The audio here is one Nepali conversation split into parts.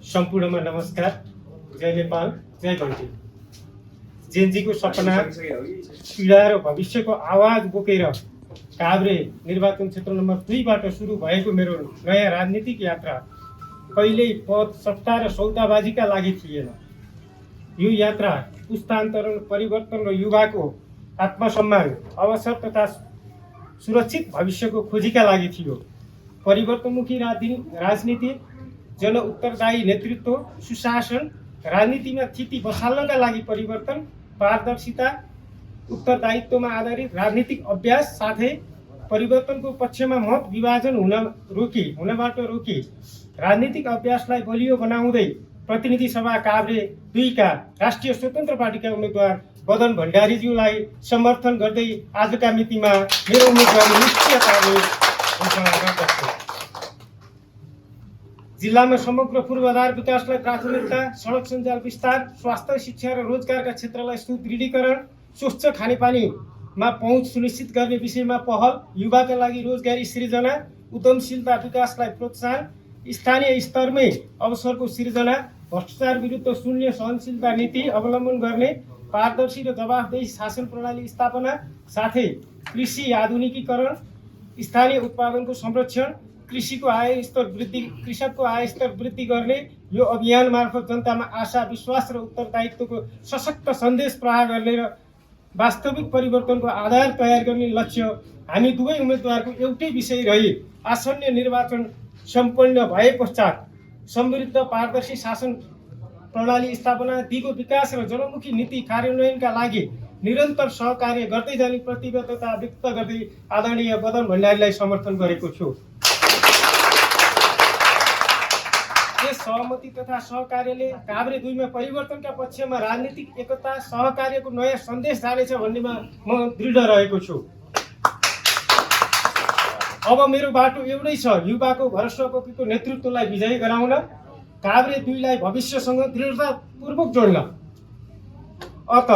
सम्पूर्णमा नमस्कार। जय नेपाल, जय घन्टी। जेनजीको सपना, पीडा र भविष्यको आवाज बोकेर काभ्रे निर्वाचन क्षेत्र नम्बर 2बाट सुरु भएको मेरो नयाँ राजनीतिक यात्रा कहिल्यै पद, सत्ता र सौदाबाजीका लागि थिएन। यो यात्रा पुस्तान्तरण, परिवर्तन र युवाको आत्मसम्मान, अवसर तथा सुरक्षित भविष्यको खोजीका लागि थियो। परिवर्तनमुखी राजनीति, जन उत्तरदायी नेतृत्व, सुशासन, राजनीतिमा स्थिति बसाल्नका लागि परिवर्तन, पारदर्शिता, उत्तरदायित्वमा आधारित राजनीतिक अभ्यास साथै परिवर्तनको पक्षमा मत विभाजन हुनबाट रोकी राजनीतिक अभ्यासलाई बलियो बनाउँदै प्रतिनिधि सभा काभ्रे 2 का राष्ट्रिय स्वतन्त्र पार्टीका उम्मेद्वार बदन भण्डारीज्यूलाई समर्थन गर्दै आजका मितिमा मेरो उम्मेदवारी निश्चयताले घोषणा गर्दछु। जिल्लामा समग्र पूर्वाधार विकासलाई प्राथमिकता, सडक सञ्जाल विस्तार, स्वास्थ्य, शिक्षा र रोजगारका क्षेत्रलाई सुदृढीकरण, स्वच्छ खानेपानीमा पहुँच सुनिश्चित गर्ने विषयमा पहल, युवाका लागि रोजगारी सृजना, उद्यमशीलता विकासलाई प्रोत्साहन, स्थानीय स्तरमै अवसरको सृजना, भ्रष्टाचार विरुद्ध शून्य सहनशीलता नीति अवलम्बन गर्ने, पारदर्शी र जवाफदेही शासन प्रणाली स्थापना, साथै कृषि आधुनिकीकरण, स्थानीय उत्पादनको संरक्षण, कृषकको आय स्तर वृद्धि गर्ने, यो अभियान मार्फत जनतामा आशा, विश्वास र उत्तरदायित्वको सशक्त सन्देश प्रहार गर्ने र वास्तविक परिवर्तनको आधार तयार गर्ने लक्ष्य हामी दुवै उम्मेदवारको एउटै विषय रही आसन्न निर्वाचन सम्पन्न भए पश्चात समृद्ध पारदर्शी शासन प्रणाली स्थापना, दिगो विकास र जनमुखी नीति कार्यान्वयनका लागि निरन्तर सहकार्य गर्दै जाने प्रतिबद्धता व्यक्त गर्दै आदरणीय बदन भण्डारीलाई समर्थन गरेको छु। यस सहमति तथा सहकार्यले काभ्रे 2 मा परिवर्तनका पक्षमा राजनीतिक एकता, सहकार्यको नयाँ सन्देश जानेछ भन्नेमा म दृढ रहेको छु। अब मेरो बाटो एउटै छ, युवाको भरोसाको नेतृत्वलाई विजयी गराउन, काभ्रे 2 लाई भविष्यसँग दृढतापूर्वक जोड्न। अत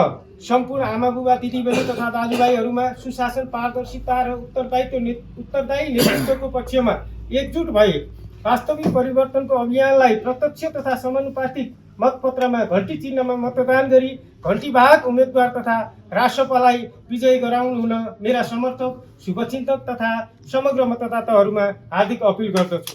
सम्पूर्ण आमाबुबा, दिदीबहिनी तथा दाजुभाइहरूमा सुशासन, पारदर्शिता र उत्तरदायी नेतृत्वको पक्षमा एकजुट भए वास्तविक परिवर्तनको अभियानलाई प्रत्यक्ष तथा समानुपातिक मतपत्रमा घण्टी चिन्हमा मतदान गरी घण्टीवाहक उम्मेद्वार तथा राष्ट्रपालाई विजयी गराउनु हुन मेरा समर्थक, शुभचिन्तक तथा समग्र मतदाताहरूमा हार्दिक अपिल गर्दछु।